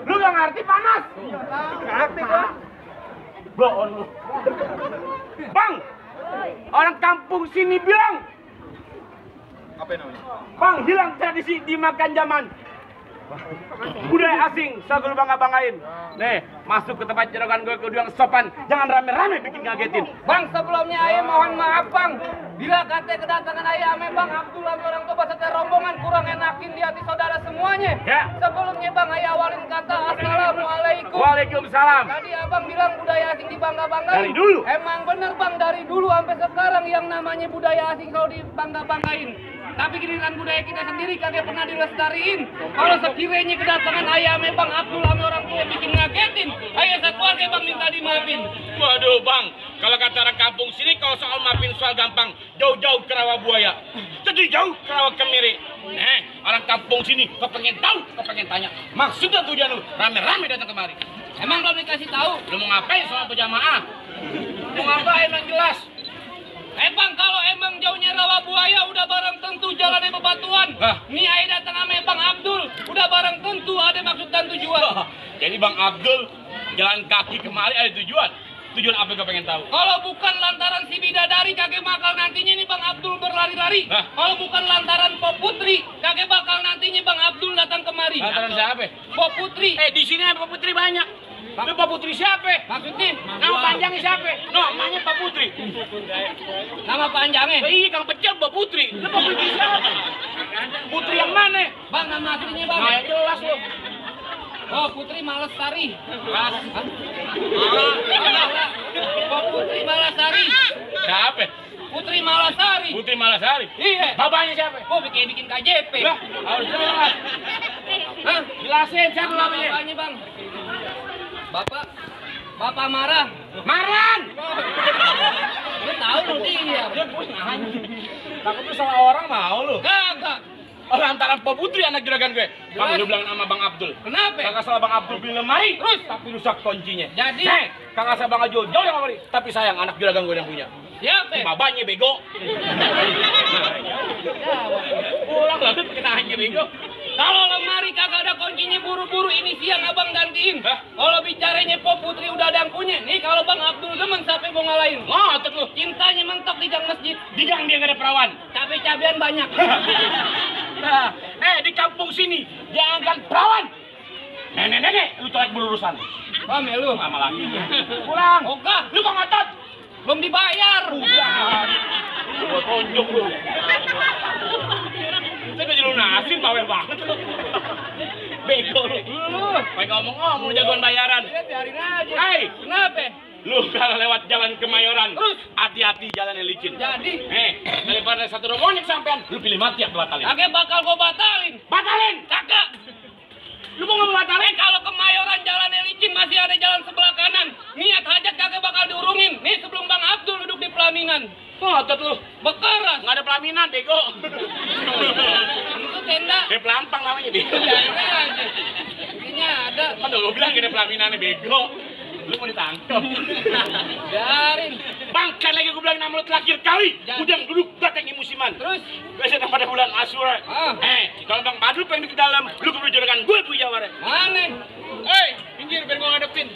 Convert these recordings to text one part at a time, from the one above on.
Lu gak ngerti panas? Ngerti gua. Bloon lu. Bang, orang kampung sini bilang. Apa namanya? Bang, hilang tradisi dimakan zaman. Budaya asing, selalu bangga-banggain. Nih, masuk ke tempat jeragan gue kudu yang sopan. Jangan rame-rame bikin ngagetin. Bang, sebelumnya ayah mohon maaf bang. Bila kata kedatangan ayah ame bang Abdul sama orang tua beserta rombongan kurang enakin di hati saudara semuanya. Ya. Sebelumnya bang ayah awalin kata assalamualaikum. Waalaikumsalam. Tadi abang bilang budaya asing dibangga-banggain. Dari dulu. Emang bener bang, dari dulu sampai sekarang yang namanya budaya asing selalu dibangga-banggain. Tapi giliran budaya kita sendiri kagak pernah dilestariin. Kalau sekiranya kedatangan ayah ame bang Abdul sama orang tua bikin ngagetin, ayah sekeluarga bang minta dimaafin. Waduh bang, kalau kata orang kampung sini kalau soal maafin soal gampang. Jauh-jauh ke rawa buaya, jadi jauh ke rawa kemiri. Orang kampung sini kau pengen tahu, kau pengen tanya. Maksudnya tujuan lu rame-rame datang kemari. Emang belum dikasih tahu? Lu mau ngapain soal berjamaah? Mau ngapain yang jelas? Bang, kalau emang jauhnya rawa buaya udah barang tentu jalannya bebatuan. Nih ayah datang sama Bang Abdul, udah barang tentu ada maksud dan tujuan. Jadi Bang Abdul jalan kaki kemari ada tujuan. Tujuan apa yang kau pengen tahu? Kalau bukan lantaran si bidadari kagak bakal nantinya nih Bang Abdul berlari-lari. Kalau bukan lantaran Pop Putri kagak bakal nantinya Bang Abdul datang kemari. Lantaran siapa? Pop Putri. Di sini ada Pop Putri banyak. Lu Pak Putri siapa? Maksudnya? Nama panjangnya siapa? Namanya Pak Putri. Nama panjangnya? Iya, Kang Pecel Pak Putri. Lu Pak Putri siapa? Putri yang mana? Bang, nama aslinya bang? Nah, jelas lu. Oh, Putri Malesari. Mas. Oh, Putri Malesari. Siapa? Putri Malesari. Putri Malesari? Iya. Bapaknya siapa? Oh, bikin KJP. Lah, harus jelas. Hah? Jelasin siapa namanya? Bapaknya bang. Bapak marah. Marlan! Lu tahu lu dia. Dia punya anjing. Takut lu salah orang mau lu. Kagak. Lantaran Pak Putri anak juragan gue. Bang, lu bilang nama Bang Abdul. Kenapa? Kagak salah Bang Abdul beli lemari, terus tapi rusak kuncinya. Jadi? Kagak salah Bang Ajo, jauh yang lemari. Tapi sayang anak juragan gue yang punya. Siapa? Babanya bego. Pulang lah tuh kena hanya bego. Kalau lemari kagak ada kuncinya buru-buru ini siang abang gantiin. Kalau bicaranya Pop Putri udah ada yang punya. Nih kalau Bang Abdul demen sampai mau ngalahin. Ngotot lu. Cintanya mentok di gang masjid. Di gang dia gak ada perawan. Cabe-cabean banyak. Nah, di kampung sini jangan perawan. Nenek, lu colek berurusan. Paham ya lu? Lama lagi. Pulang. Oke. Lu kok ngotot? Belum dibayar. Udah. Gua tonjok lu. Saya udah lunasin, bawel banget lu. Bego lu. Pakai ngomong-ngomong jagoan bayaran. Ya biarin aja. Hei, Kenapa? lu kalau lewat jalan Kemayoran, Terus? hati-hati jalannya licin. Jadi? Daripada satu rombongan sampean, lu pilih mati ya batalin. Kakek bakal gua batalin. Batalin! Kakak. Lu mau ngebatalin? Kalau Kemayoran jalannya licin masih ada jalan sebelah kanan. Niat hajat kakek bakal diurungin. Nih sebelum Bang Abdul duduk di pelaminan. Ngotot lu. Bekeras. Nggak ada pelaminan, bego. Itu tenda. Kayak pelampang namanya, bego. Biarin aja. Intinya ada. Kan udah gua bilang gak ada pelaminannya, bego. Lu mau ditangkap. Biarin. Bang, kan lagi gua bilang nama lu terakhir kali. Jadi. Udang duduk datangi musiman. Terus? Biasanya pada bulan Asyura. Kalau Bang Badul pengen ke dalam, lu kudu juragan gue punya warna. Mana? Pinggir biar gua ngadepin.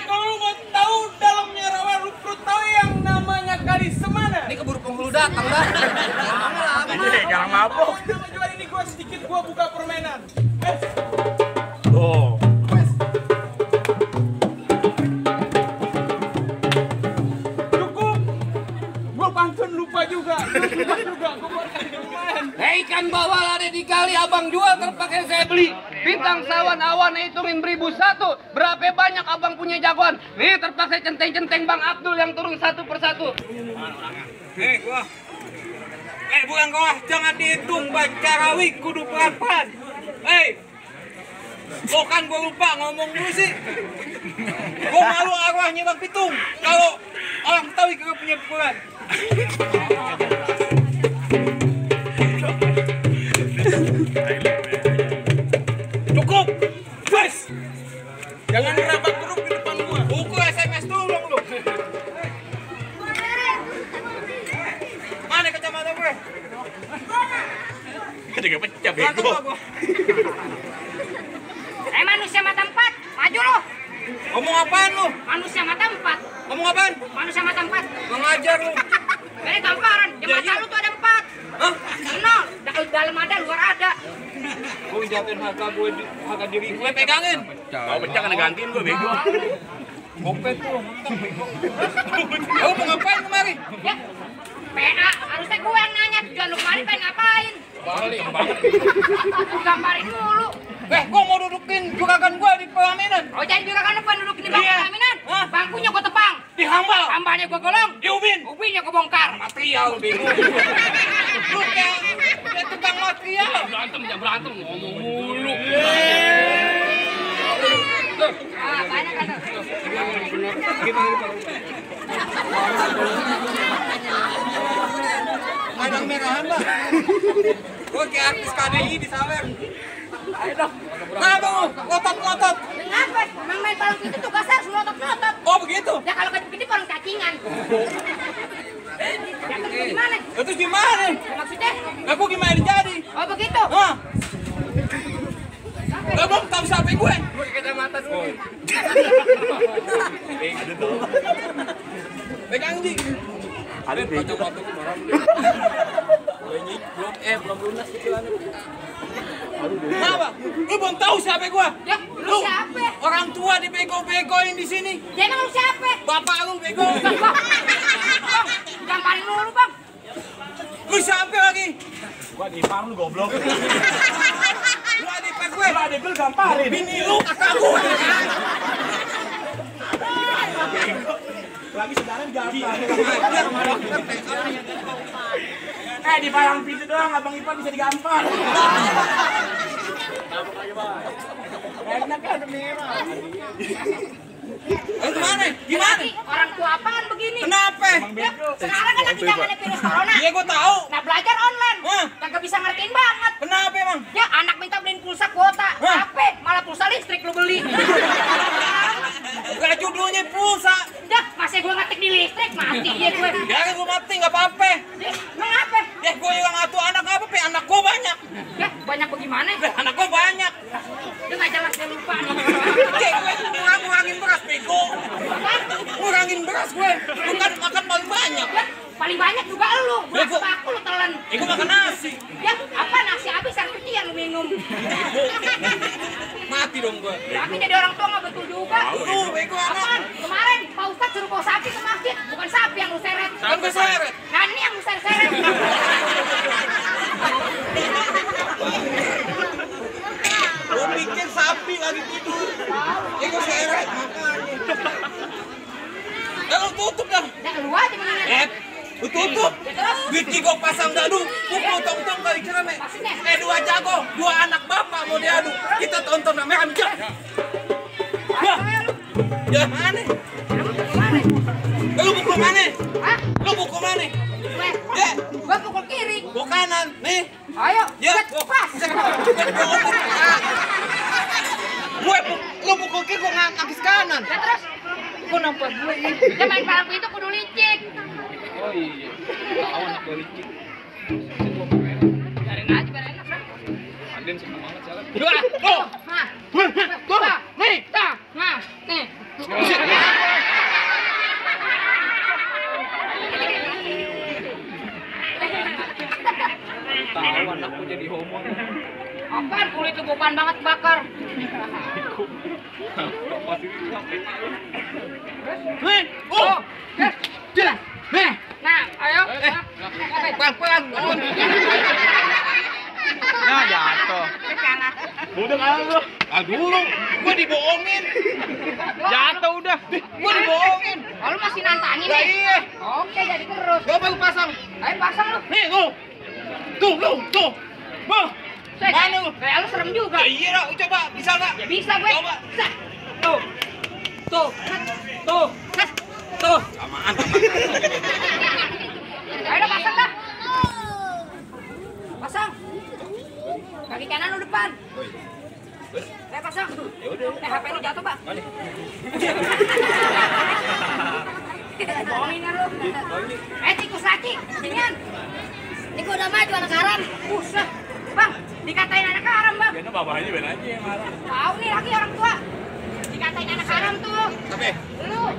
Kalau lu mau tahu dalamnya rawa, lu perlu tahu yang namanya Kali Semana. Ini keburu penghulu datang dah. Jangan mabok. Nama jual ini gua sedikit gua buka permainan. Oh. Cukup. Gua pantun lupa juga. Gua buat kasih lumayan. Ikan bawal ada di kali abang jual terpakai saya beli. Bintang sawan awan hitungin 1001. Berapa banyak abang punya jagoan? Nih terpaksa centeng-centeng Bang Abdul yang turun satu persatu. Gua. Bukan gua, jangan dihitung baca rawi kudu perapan. Bukan gua lupa ngomong dulu sih. Gua malu arwahnya Bang Pitung. Kalau orang Betawi kagak punya pukulan. Cukup. Wes. Jangan merapat grup di depan gua. Buku SMS dulu dong lu. Mana kacamata gue? Juga pecah, Berantem bego. gua. Manusia mata empat, maju lo. Ngomong apaan lu? Manusia mata empat, Ngomong apaan? manusia mata empat. Gua ngajar lu. Ini gambaran, di mata lu tuh ada empat. Hah? Nol, dalam ada, luar ada. Gue jatuhin harga diri gue pegangin. Kalau pecah kan gantiin gue, bego. Gopet tuh, mentang bego. Lu mau ngapain kemari? Ya, PA, harusnya gue yang nanya, tujuan lu kemarin pengen ngapain? Balik. Gambarin dulu. Gua mau dudukin juragan gua di pelaminan. Oh, jadi juragan depan duduk di bangku Iya. pelaminan. Hah? Bangkunya gue tebang, Dihambal. tambahnya gue golong, Di ubin. ubinnya gue bongkar. Material bego. Lu kayak tukang material. Berantem, ngomong mulu. Ah, banyak kan? Madang merahan lah. Gua kayak artis KDI di Sawer. Ayo dong. Kenapa lu? Ngotot-ngotot. Kenapa? Emang main palang itu tugas harus melotot-melotot. Oh begitu? Ya kalau gede palang cacingan. Ya terus gimana? Itu gimana? Maksudnya? Nah gua gimana jadi? Oh begitu? Hah? Gak belum tahu siapa gue. Kacamata dulu. Pegang di. Ada bego. Belum lunas cicilan. Kenapa? Lu belum tahu siapa gue? Ya, lu siapa? Orang tua dibego-begoin di sini. Ya emang lu siapa? Bapak lu bego. Bang, gamparin dulu bang. Lu siapa lagi? Gua dipar lu goblok. Lu adik gue. Lu adik lu gamparin. Bini lu kakak gue. Lagi sekarang digampar. Di palang pintu doang Abang Ipar bisa digampar. Enak kan merah. Gimana? Gimana? Orang tua apaan begini? Kenapa? Ya, sekarang kan lagi zamannya virus corona. Iya gue tahu. Nah belajar online. Hah? Kagak bisa ngertiin banget. Kenapa emang? Ya anak minta beliin pulsa kuota. Hah? HP malah pulsa listrik lu beli. Gak judulnya pulsa. Ya masih gue ngetik di listrik mati ya gue. Ya gue mati nggak apa-apa. Ya, emang apa? Ya gue juga ngatu anak apa? Anak gue banyak. Ya banyak bagaimana? Anak gue banyak. Dia nggak jelas dia lupa nih. Kayak gue ngurangin beras bego. Ngurangin beras gue. Bukan makan paling banyak. Ya, paling banyak juga lu. Ya, Beras baku lu telan. Gue makan minum. Mati dong gua. Tapi jadi orang tua nggak betul juga. Bego anak. Apaan? Kemarin Pak Ustadz suruh bawa sapi ke masjid, bukan sapi yang lu seret. Kan gua seret. Nah ini yang lu seret. Gua pikir sapi lagi tidur. Ya gua seret makanya. Dah tutup dah. Udah keluar aja mendingan. Lu tutup. Terus? Duit gok pasang dadu. Pukul tong-tong kali cerame. Maksudnya? 2 jago, 2 anak bapak mau diadu. Kita tonton namanya ambil. Wah. Ya aneh. Lu pukul mana? Hah? Lu pukul mana? Gua pukul kiri. Gua kanan. Nih. Ayo, Ya, set, pas. Lu pukul kiri gua ngakis kanan. Ya terus? Gua nampak gue ini. Dia main palang itu kudu licik. Oh iya. Tahu anak gue licik. Biarin aja, biar enak kan. Anden seneng banget jalan. Oh. Nah, nih, nah, nih. Tahu anakku jadi homo. Apaan kulit lu bukan banget bakar. Nih. Oh. Nih. Nah, ayo. Pelan-pelan. Nah, jatuh. Udah kalah lu. Aduh, gua dibohongin. Jatuh udah. Gua dibohongin. Oh, lu masih nantangin Lah nih? iya. Oke, jadi terus. Gua baru pasang. Ayo pasang lu. Nih, lu. Tuh. Bah. Set. Mana lu? Kayak lu serem juga. Ya iya dah, coba bisa enggak? Ya bisa gue. Coba. Set. Tuh. Set. Tuh. Samaan. Ayo dah pasang dah. Pasang. Kaki kanan lu depan. Ayo pasang. Ya udah. HP lu jatuh, Pak. Bohongin kan lu. Tikus laki. Sinian. Ini gua udah maju anak haram. Buset. Bang, dikatain anak haram, Bang. Kayaknya bapaknya ben aja yang marah. Tahu nih laki orang tua. Dikatain anak haram tuh. Tapi Lu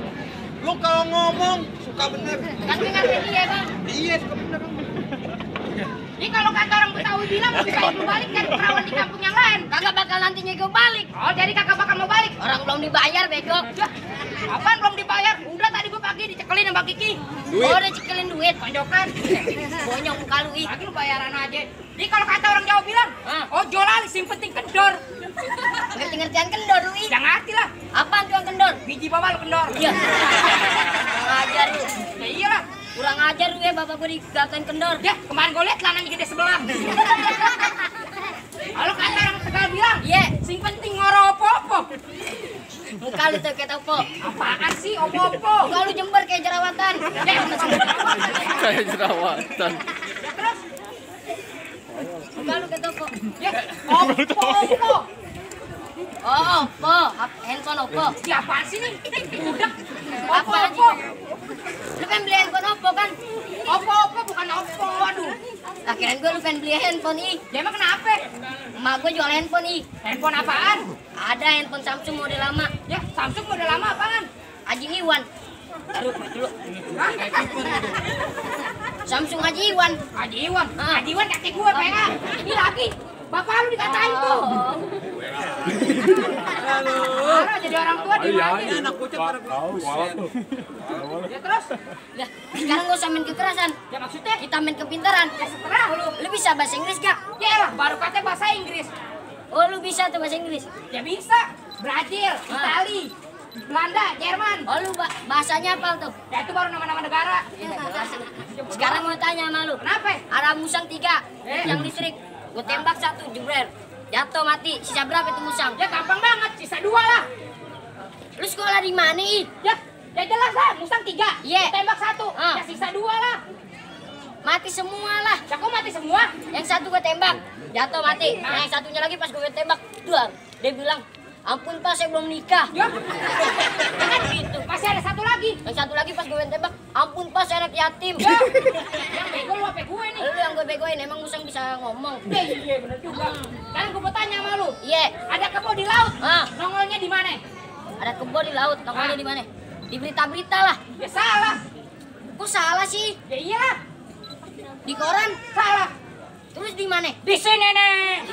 lu kalau ngomong suka bener. kan ngatain dia, Bang. Iya, suka bener. Ini kalau kata orang Betawi bilang lebih baik lu balik dari perawan di kampung yang lain. Kagak bakal nantinya gue balik. Oh, jadi kagak bakal mau balik? Orang belum dibayar, bego. Apaan belum dibayar? Udah tadi gue pagi dicekelin sama Kiki. Duit? Oh, udah cekelin duit. Tonjokan. Bonyong muka lu, ih. Lagi lu bayaran aja. Jadi kalau kata orang Jawa bilang, oh jolali, sing penting kendor. Ngerti-ngertian kendor lu, ih. Jangan ngerti lah. Apaan tuh yang kendor? Biji bawal kendor. Iya. Kurang ajar lu. Ya iyalah. Kurang ajar lu ya, bapak gue dikatain kendor. Ya, kemarin gue liat celananya gede sebelah. Kalau kata orang Tegal bilang, iya, sing penting ngoro opo-opo. Muka lu tuh kayak topo. Apaan sih opo-opo? Muka lu jember kayak jerawatan. Kayak jerawatan. Terus? Muka lu kayak topo. Ya, opo-opo. Oh, Oppo, handphone Oppo. Siapaan sih nih? Budak. Oppo. Lu pengen beli handphone Oppo kan? Oppo bukan Oppo, waduh. Lah kirain gue lu pengen beli handphone ih. Ya emang kenapa? Emak gue jual handphone ih. Handphone apaan? Ada handphone Samsung model lama. Ya, Samsung model lama apaan? Haji Iwan. Taruh dulu. Hah? Samsung Haji Iwan. Haji Iwan? Haji Iwan kakek gue, PA. Ini lagi. Bapak lu dikatain tuh. Marah jadi orang tua di mana? Anak bocah pada Ya terus? Ya, sekarang gak usah main kekerasan. Ya maksudnya? Kita main kepintaran. Ya seterah lu. Lu bisa bahasa Inggris gak? Ya elah, baru katanya bahasa Inggris. Oh lu bisa tuh bahasa Inggris? Ya bisa. Brazil, Itali, Belanda, Jerman. Oh lu bahasanya apa tuh? Ya itu baru nama-nama negara. Sekarang mau tanya sama lu. Kenapa? Ada musang 3, yang listrik. Gue tembak 1, jebret. Jatuh mati. Sisa berapa itu musang? Ya gampang banget, sisa 2 lah. Lu sekolah di mana ih? Ya jelas lah, musang 3. Iya. Tembak 1. Ya sisa 2 lah. Mati semua lah. Ya kok mati semua? Yang 1 gue tembak, jatuh mati. Nah, yang satunya lagi pas gue tembak, duar. Dia bilang, ampun Pak, saya belum nikah. Ya. Kan gitu. Pasti ada 1 lagi. Yang 1 lagi pas gue tembak, ampun Pak, saya anak yatim. Ya. Yang bego lu apa gue nih? Lu yang gue begoin, emang musang bisa ngomong. Iya, bener juga. Sekarang gue mau tanya sama lu. Iya. Ada kebo di laut. Nongolnya di mana? Ada kebo di laut, nongolnya di mana? Di berita-berita lah. Ya salah. Kok salah sih? Ya iyalah. Di koran? Salah. Terus di mana? Di sini nih.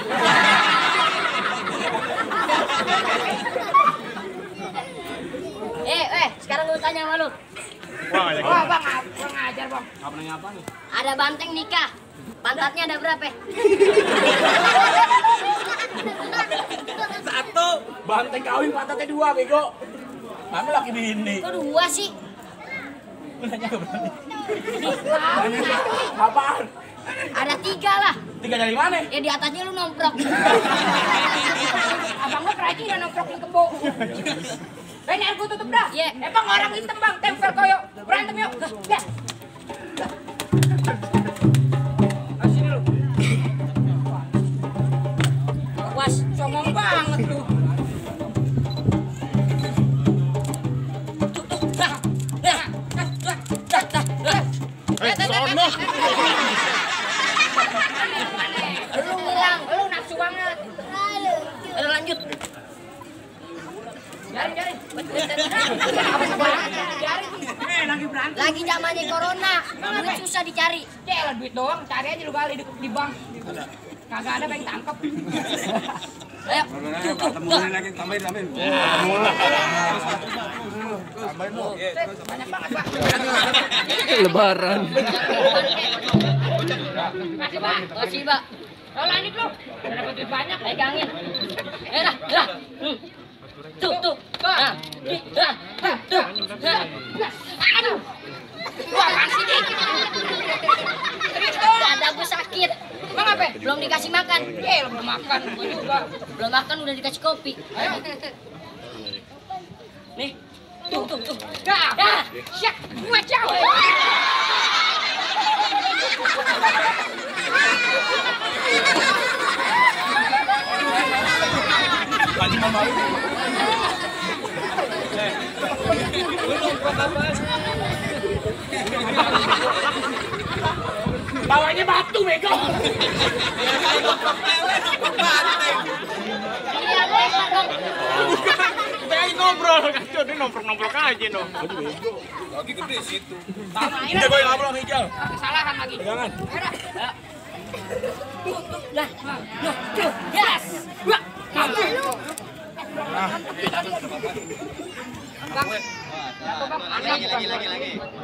Apa nanya apa nih? Ada banteng nikah. Pantatnya ada berapa? Satu. Banteng kawin pantatnya 2, bego. Mana laki bini? Kok 2 sih? Nanya ke berani. Apaan? Ada 3 lah. 3 dari mana? Ya di atasnya lu nomprok. Abang gua kerajinan nomprok di kebo. Ini aku tutup dah. Iya. Emang orang hitam bang, tempel koyo. Berantem yuk. Ya. Kasih dulu. Awas, Songong banget lu. Sono. lu bilang, lu nafsu banget. Ayo lanjut. Jaring. Lagi zamannya corona, duit susah dicari. Celah duit doang, cari aja lu kali di bank. Kagak ada pengen tangkap. Ayo. Temuin lagi, tambahin. Banyak banget, Pak. Lebaran. Kasih, Pak. Kasih, Pak. Oh, lanjut lu. Dapat duit banyak. Pegangin. Dah. Tuh. Nah. Tuh. Aduh. Wah, kasih nih. Dada gue sakit. Emang apa? Belum dikasih makan. Lu belum makan, gua juga. Belum makan udah dikasih kopi. Ayo. Nih. Tuh. Dah. Syak, gua cawek. Bawanya batu, bego. Iya, lebar dong. Kita aja ngobrol, kacau. Dia nomprok-nomprok aja, no. Lagi gede situ. Udah gue ngobrol, Hijau. Kesalahan lagi. Jangan. Yes. Lagi.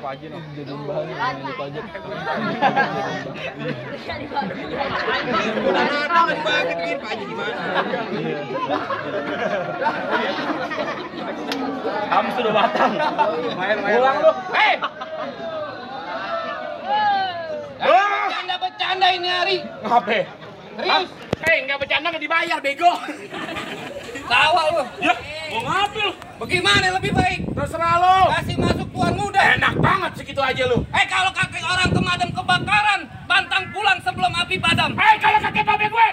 Pajin om jadi bahan pajin. Kamu sudah batang. Pulang lu. Hei! Bercanda ini hari. Ngapain? Serius? Hei, nggak bercanda nggak dibayar, bego. Tawa lu. Ya, mau ngambil. Bagaimana lebih baik? Terserah lu. Kasih masuk tuan muda. Enak banget segitu aja lu. Kalau kaki orang pemadam kebakaran, bantang pulang sebelum api padam. Kalau kakek babe gue,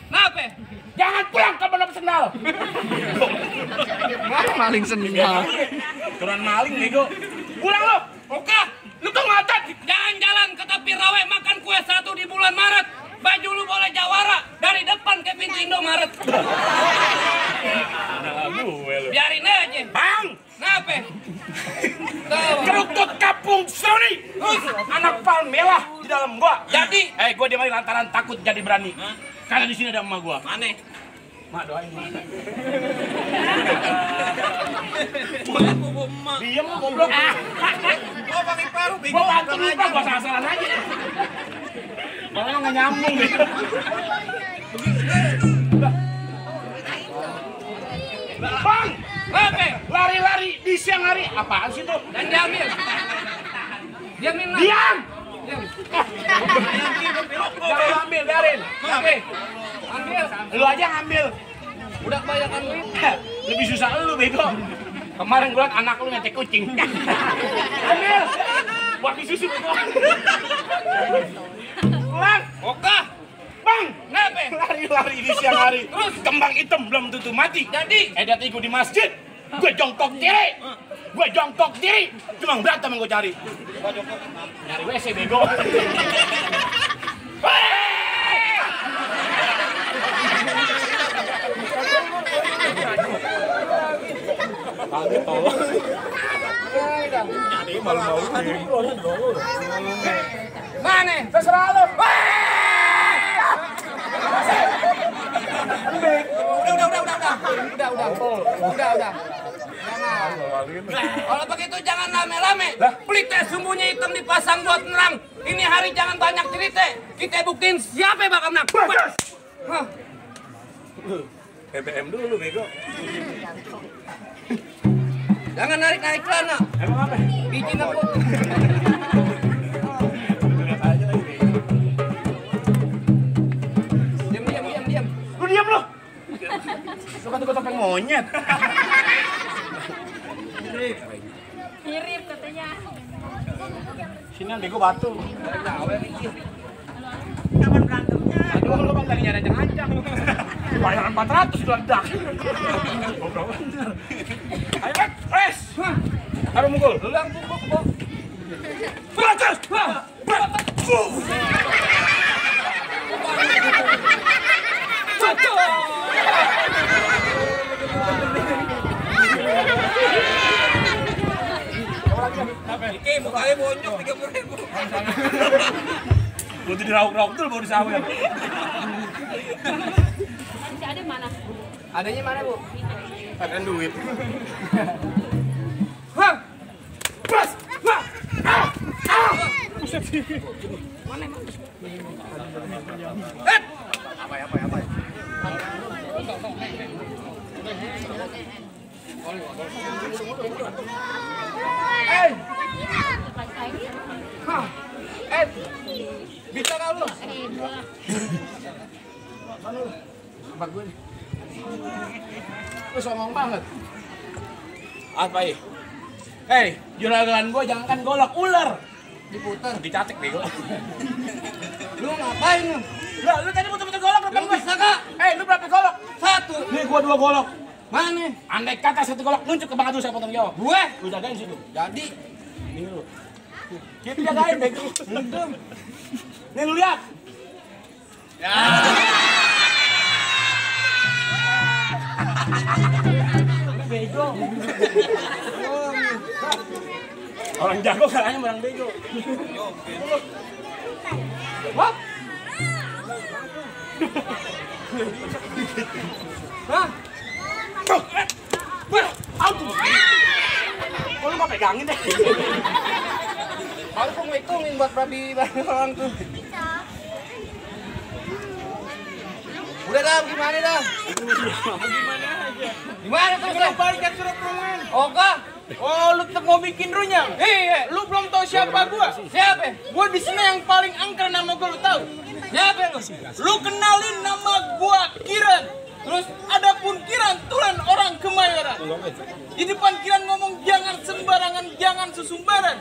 Kenapa? jangan pulang ke belum sendal. Maling sendal. Turun maling, bego. Pulang lu. Oke, Lu tuh ngacat. jangan jalan ke tepi rawe makan kue 1 di bulan Maret. Baju lu boleh jawara dari depan ke pintu Indomaret. Biarin aja. Bang, Kenapa? kerukut kampung Seruni. Anak palmela di dalam gua. Jadi, Gua dimari lantaran takut jadi berani. Karena di sini ada emak gua. mana? Mak doain mak. Emak. Diem lu goblok. Gua pakai paru, Gua bantu lupa, gua salah-salah aja. Malah nggak nyambung gitu. Bang, Kenapa? lari-lari di siang hari. Apaan sih tuh? Dan diambil. Diamin lah. Diam! Diam. Jangan ambil, biarin. Oke, Ambil. lu aja ngambil. Udah kebanyakan duit. Lebih susah lu, bego. Kemarin gua liat anak lu ngecek kucing. Ambil! Buat disusu, bego. Pulang! Oke. Bang! Kenapa? Lari-lari di siang hari. Terus kembang hitam belum tentu mati. Jadi, Edat ikut di masjid. Gue jongkok diri. Cuma berantem yang gue cari. Nyari WC, bego. Kaget tolong. Nyari malu-malu. mana? Terserah lu. Udah. Kalau begitu jangan lame-lame. Pelite sumbunya hitam dipasang buat nerang. Ini hari jangan banyak cerita. Kita buktiin siapa yang bakal menang. Hah. BBM dulu bego. Jangan narik-narik celana. Emang apa? Biji aku. Diam. Lu diam lu. Lu kata gua topeng monyet. Mirip katanya. Sini bego batu. Kapan berantemnya? Aduh lu bang lagi nyari ancang-ancang. Bayaran 400 ledak. Ayo Mek, press. Aduh mukul. Lu yang pukul. Press. Iki mukanya bonyok 30.000. Butuh dirauk-rauk dulu baru disawer. Si Ade mana? Adanya mana, Bu? Pakai duit. Hah. Press. Buset sih. Apa? Bisa nggak lu? Bak gue nih. Lu songong banget. Apa ya? Hei, juragan gua jangan kan golok ular. Diputer. Dicatek bego. Lu ngapain lu? Lah, lu tadi puter-puter golok Lu berapa? bisa kak? Lu berapa golok? 1. Nih gua 2 golok. Mana? Andai kata 1 golok nunjuk ke Bang Adul saya potong jawab. Gue. Lu jagain situ. Jadi. Nih lu. Kita jagain bego. Nih lu lihat. Ya. Bego. Orang jago kalahnya orang bego. Wah. Hah? Kok lu gak pegangin deh? Harus ngitungin buat babi orang tuh. Udah dah, gimana dah? Gimana aja? Gimana terus dah? Balikan surat tangan. Oke. Oh, lu tetap mau bikin runyam? Iya. Lu belum tahu siapa gua? Siapa? Gua di sini yang paling angker nama gua, lu tahu? Siapa lu? Lu kenalin nama gua Kiran. Terus ada pun Kiran Tulen orang Kemayoran. Di depan Kiran ngomong jangan sembarangan, jangan sesumbaran.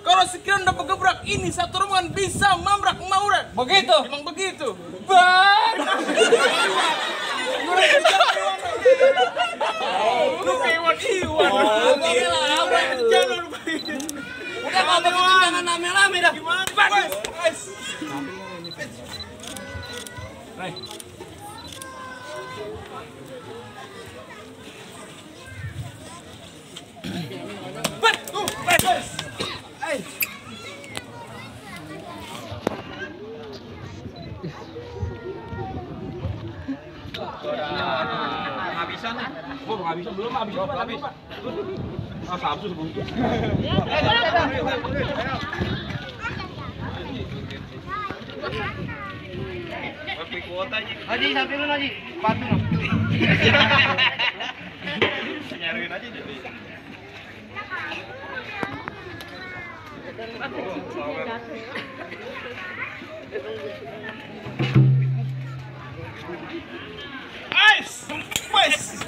Kalau sekiran udah gebrak ini satu rombongan bisa mamrak mauran. Begitu. Emang begitu. Bang. Lu Iwan. Jangan Udah kalau begitu jangan rame-rame dah. gimana? Gua nggak bisa belum habis. Ah, sabtu sebungkus. Haji, sampai lu Haji. Bantu no. Nyariin aja jadi. Ice! Wes!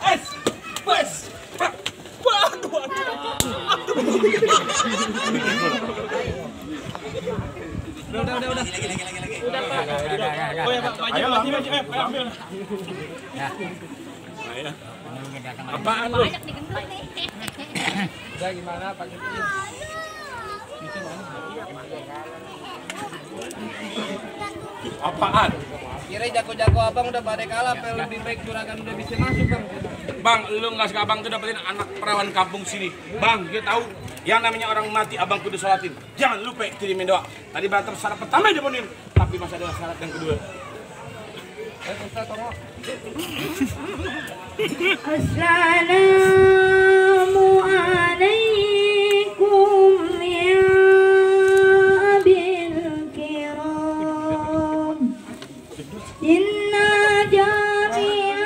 Ice! Wes! Oh ya Pak, Ayo ambil. Apaan lu? Banyak nih gendut nih. Udah gimana Pak Kiki? Apaan? Kira jago-jago abang udah pada kalah, pel lebih baik juragan udah bisa masuk bang. Bang, lu nggak suka abang tuh dapetin anak perawan kampung sini. Bang, dia tahu Yang namanya orang mati abang kudu sholatin. Jangan lupa kirimin doa. Tadi banter syarat pertama dipenuhin, tapi masih ada syarat yang kedua. Assalamualaikum ya abil kiram. Inna jami'an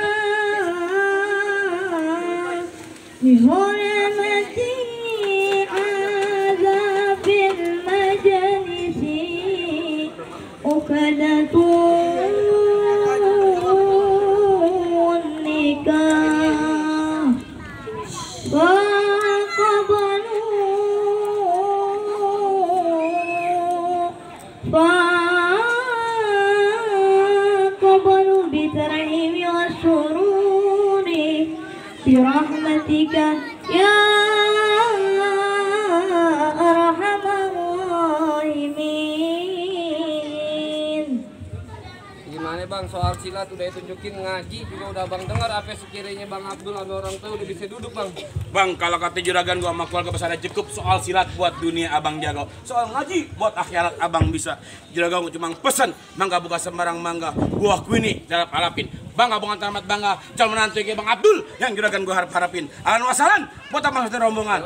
bihurmati azabil majlisi ukadatun nikah faqabalu bitarhimi wasururi birahmatika ya arhamar rahimin. Gimana bang soal silat udah ditunjukin, ngaji juga udah bang dengar, apa sekiranya bang Abdul sama orang tua udah bisa duduk bang. Bang, kalau kata juragan gua sama keluarga besar cukup soal silat buat dunia abang jago. Soal ngaji buat akhirat abang bisa. Juragan cuma pesen, mangga buka sembarang mangga. Gua kuini dalam alapin. Bangga bunga tamat bangga calon menantu kayak Bang Abdul yang juragan gua harapin. Ahlan wa sahlan buat abang rombongan.